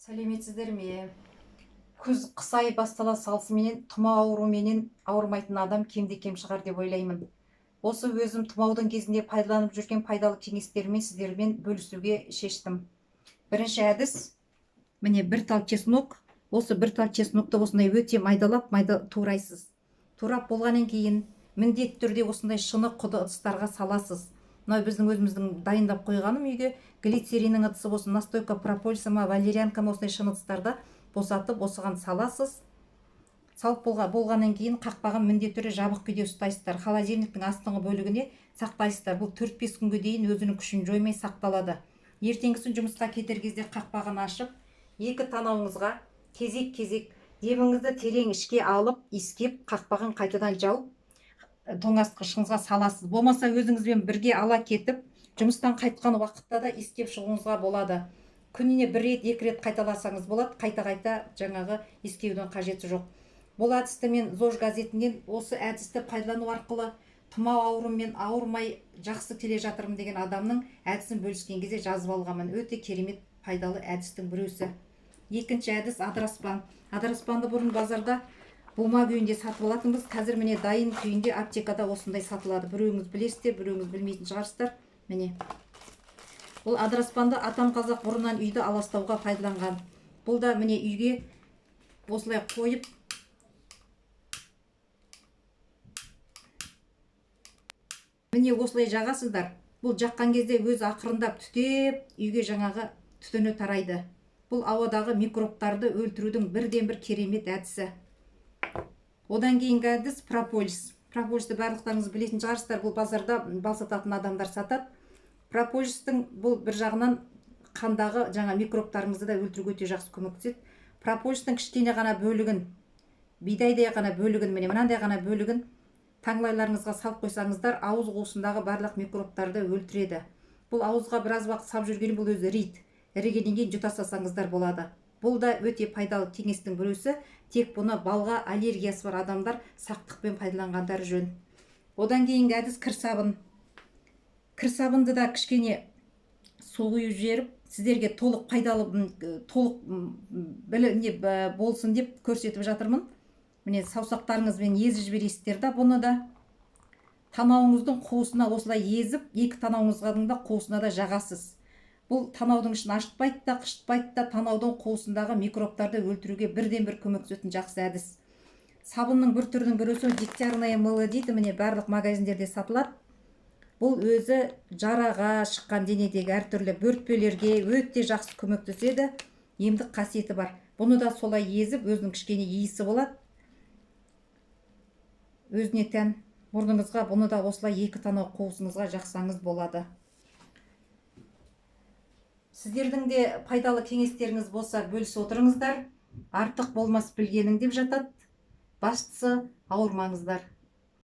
Сәлеметсіздер ме? Күз қыс айы бастала салысыменен тұмау ауруменен ауырмайтын адам кемде-кем шығар деп ойлаймын. Осы өзім тұмаудың кезінде пайдаланып жүрген пайдалы кеңестеріммен сіздермен бөлісуге шештім. Бірінші әдіс, міне бір тал чеснок. Осы бір тал чеснокты осындай өте майдалап майда турайсыз. Турап болғаннан кейін міндетті түрде осындай шыны құды ыдыстарға саласыз. Мынау біздің өзіміздің дайындап қойғаным үйге глицериннің ыдысы болсын, настойка прополиса ма, валерьянка ма, осындай шыны ыдыстарда босатып осыған саласыз. Салып болғаннан кейін қақпағын міндетті түрде жабық күйде ұстайсыздар. Холодильниктің астыңғы бөлігіне сақтайсыздар. Бұл 4-5 күнге дейін өзінің күшін жоймай сақталады. Ертеңгісін жұмысқа кетер кезде қақпағын ашып, екі танауыңызға кезек-кезек деміңізді терең ішке алып, иіскеп, қақпағын қайтадан жауып, тоңазытқышыңызға саласыз. Болмаса өзіңізбен бірге ала кетіп, жұмыстан қайтқан уақытта да иіскеп шығуыңызға болады. Күніне бір рет, екі рет қайталасаңыз болады, қайта-қайта жаңағы иіскеудің қажеті жоқ. Бұл әдісті мен ЗОЖ газетінен осы әдісті пайдалану арқылы тұмау ауруымен ауырмай жақсы келе жатырмын деген адамның әдісін бөліскен кезде жазып алғанмын. Өте керемет пайдалы әдістің біреусі. Екінші әдіс адыраспан. Адыраспанды бұрын базарда бума күйінде сатып алатынбыз. Қазір міне дайын күйінде аптекада осындай сатылады. Біреуіңіз білесіздер, біреуіңіз білмейтін шығарсыздар. Міне. Бұл адыраспанды атам қазақ бұрыннан үйді аластауға пайдаланған. Бұл да міне үйге осылай қойып міне осылай жағасыздар. Бұл жаққан кезде өз ақырындап түтеп, үйге жаңағы түтіні тарайды. Бұл ауадағы микробтарды өлтірудің бірден-бір керемет әдісі. Одан кейінгі әдіс прополис. Прополисті барлықтарыңыз білетін шығарсыздар. Бұл базарда бал сататын адамдар сатады. Прополистің бұл бір жағынан қандағы жаңа микробтарыңызды да өлтіруге өте жақсы көмектеседі. Прополистің кішкене ғана бөлігін, бидайдай ғана бөлігін, міне мынандай ғана бөлігін таңлайларыңызға салып қойсаңыздар, ауыз қуысындағы барлық микробтарды өлтіреді. Бұл ауызға біраз уақыт салып жүрген, бұл өзі ірейді. Ірігеннен кейін жұта салсаңыздар болады. Бұл да өте пайдалы кеңестің біреусі. Тек бұны балға аллергиясы бар адамдар сақтықпен пайдаланғандары жөн. Одан кейінгі әдіс кір сабын. Кір сабынды да кішкене су құйып жіберіп, сіздерге толық пайдалы, толық болсын деп көрсетіп жатырмын. Міне саусақтарыңызбен езіп жібересіздер да бұны да. Танауыңыздың қуысына осылай езіп, екі танауыңыздың да қуысына да жағасыз. Бұл танаудың ішін ашытпайды да, қышытпайды да, танаудың қуысындағы микробтарды өлтіруге бірден-бір көмектесетін жақсы әдіс. Сабынның бір түрінің біреусі дегтярное мыло дейді, міне барлық магазиндерде сатылады. Бұл өзі жараға шыққан денедегі әртүрлі бөртпелерге өте жақсы көмектеседі, емдік қасиеті бар. Бұны да солай езіп, өзінің кішкене иісі болады. Өзіне тән мұрныңызға бұны да осылай екі танау қуысыңызға жақсаңыз болады. Сіздердің де пайдалы кеңестеріңіз болса бөлісе отырыңыздар. Артық болмас білгенің деп жатады. Бастысы ауырмаңыздар.